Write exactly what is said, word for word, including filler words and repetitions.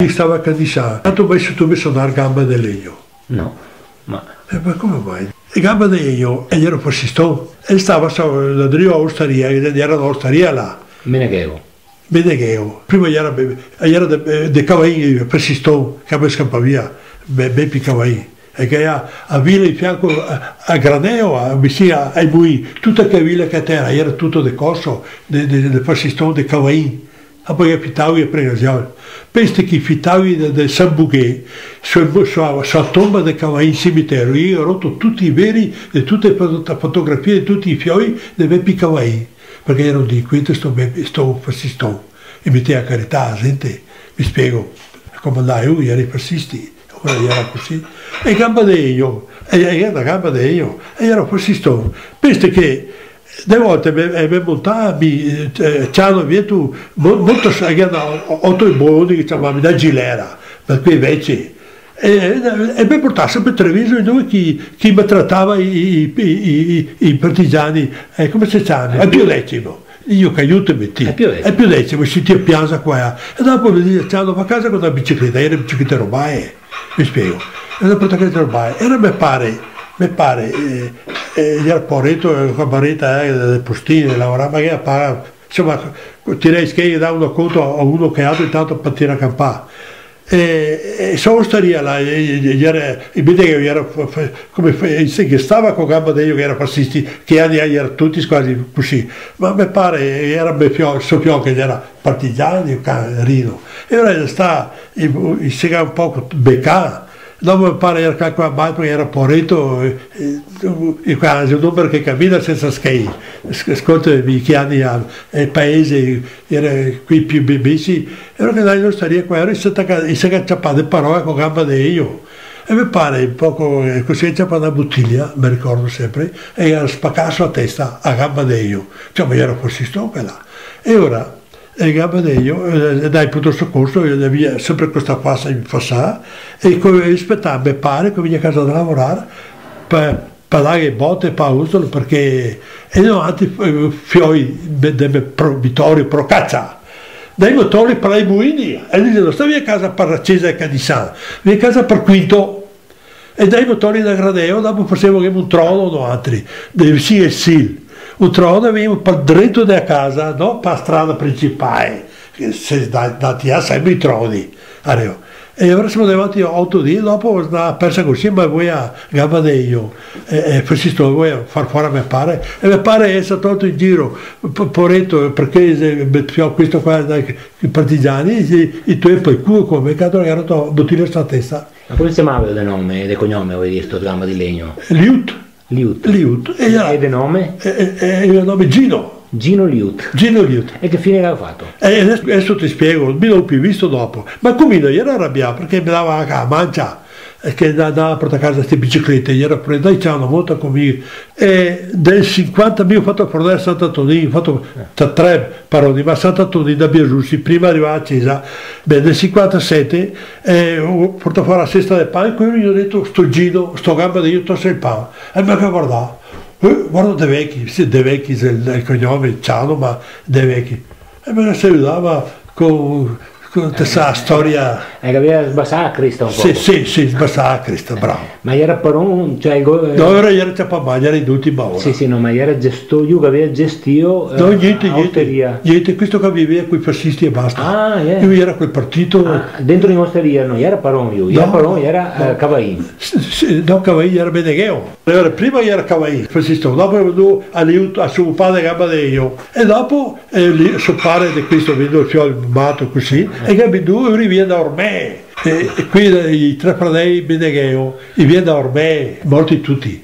Stava a Canisan. Tanto mai sentìo sonar Gamba de Legno? No, ma... Eh, ma come mai? E Gamba de Legno, el iera fasiston. El stava so, drio a ostaria, iera na ostaria là. Menegheo. Menegheo. Prima iera, iera de, de Cavain, fasiston, che me scampa via, Be-, Bepi Cavain. E che a, a vila in fianco a, a Graneo, a, vicin a, ai Mui, tuta che vila che tera, iera tuto de coso, de, de, de fasiston, de Cavain. A poi fitava e pregazioni. Pensa che fitava de, de San Bughè, so, so, so a tomba de Cavain in cimitero, i ga roto tuti i veri de tute le foto-, fotografie de tuti i fioi de Bepi Cavain, parché iera un delinquente sto Bepi, sto fasiston, e metea a carità a gente, me spiego, come andava, i iera fasisti, alora iera cusì. E Gamba de Legno, e, e iera Gamba de Legno, e iera fasiston. Pensa che de volte me, eh, me montava, mi, eh, Ciano, vien tu, mo-, monta su, che gera oto i boni che ciamava, da Gilera, par quei veci. E, e, e me portava senpre a Treviso, dove che, che maltratava i, i, i partigiani, eh, come se ciama? Al Pio Decimo. Io che aiuto me ti. Al Pio Decimo. Al Pio Decimo, se ti pianza qua. E dopo me dixe, Ciano, va a casa co la bicicleta, iera biciclete robae. Me spiego. E dopo che roba, iera me pare, me pare, eh, eh, iera poareto, eh, co la bareta, eh, de postino, lavorava, ma che paga, insoma, tirava i schei, dava un conto a uno che altro, intanto par tirar a campar. E, e so ostaria là, e, e, e iera, e vede che iera fa-, fa-, come fa-, e se che stava co Gamba de Legno che iera fasisti, che ani, ani iera tuti quasi cusì. Ma me pare, iera me fio-, so fio che iera partigiani, ca-, rido. E alora sta, i, i se ga un poco becà. Dopo me pare iera qua, qua, ma parché iera poareto, e, e, e qua, xe un omo che camina sensa schei, s-, scolta, i veciani, a, el paese, iera quei pì be-, besi, e alora che ndava in ostaria qua, alora i se ga, i se ga ciapà de parola co Gamba de Legno. E me pare un poco, eh, cusì, el ga ciapà na botilia, me ricordo senpre, e el ga spacà su la testa a Gamba de Legno. Cioè, ma iera fasiston quela. E alora, e Gamba de Legno, eh, dai, pronto socorso, e via, senpre co sta fasa infasà, e co-, e spetava me pare che vegna a casa da lavorar, par, par darghe bote, par usarlo, parché, e no, altri, eh, fioi de, de me pro-, Vitorio Procaccia, dai motori par i mulini, e dixe, no sta via casa par la cesa de Canisan, via casa par Quinto. E dai motori da Graneo, dopo fasevimo un trono noantri, de vicin el Sil. Un trono, vegnimo par drento dea casa, no par strada principale, che se da-, dati a senpre i troni. Areo. E alora semo ndati oto dì, dopo ndava persa cusì, ma voea Gamba de Legno, e, e fasiston, voea far fora me pare, e me pare el se ga tolto in giro, po-, poareto, parché se, me fio, questo qua, dai, che, che partigiani, i, i te tol el culo come, che altro che ga roto botilia su la testa. Ma come se ciamava de nome e de cognome, voio dir, sto Gamba de Legno? Liut. Liut. Liut. E iera, e de nome? E, e, e de nome Gino. Gino Liut. Gino Liut. E che fine che ga fato? E deso, deso te spiego, mi no lo go pì visto dopo. Ma come no, iera rabià, parché me dava anca a mancia, e che da-, dava a portar casa ste biciclete, iera pre-, dai, ciao, na volta co mi. E del sinquanta mi go fato fornare a Sant'Antonin, go fato, eh, tra tre paroni, ma Sant'Antonin da Biasusi, prima de rivar a cesa, beh, del sinquantasete, eh, go portà fora la sesta de pan, quei i ga dito, sto Gino, sto Gamba de Legno, tose el pan. E me ga vardà, eh, varda De Vecchi, sì, De Vecchi xe el, el cognome, Ciano, ma De Vecchi. E me saludava co, co, te sa, storia. Eh, che gaveva sbasà la cresta un poco. Sì, sì, sì, sbasà la cresta, bravo. Ma iera paron, cioè, el go-, eh... No, iera, iera ciapà mal, iera in ultima ora. Sì, sì, no, ma iera gesto-, lu che gaveva gestìo, eh, no, gnente, gnente, ostaria. Gnente, questo che viveva coi fascisti e basta. Ah, eh. Lu iera quel partito. Ah, dentro in ostaria no iera paron lu, iera... No, paron, iera, no, eh, Cavain. Sì, sì, no, Cavain iera Menegheo. Alora, prima iera Cavain, fascista, dopo el ga vendù a Liut, a so pare, Gamba de Legno. E dopo, eh, lì, so pare de questo, vedo el fiol mato cusì, e che el ga vendù, e i vien da Ormee. E, e quei, i tre fradei Menegheo, i vien da Ormee, morti tuti.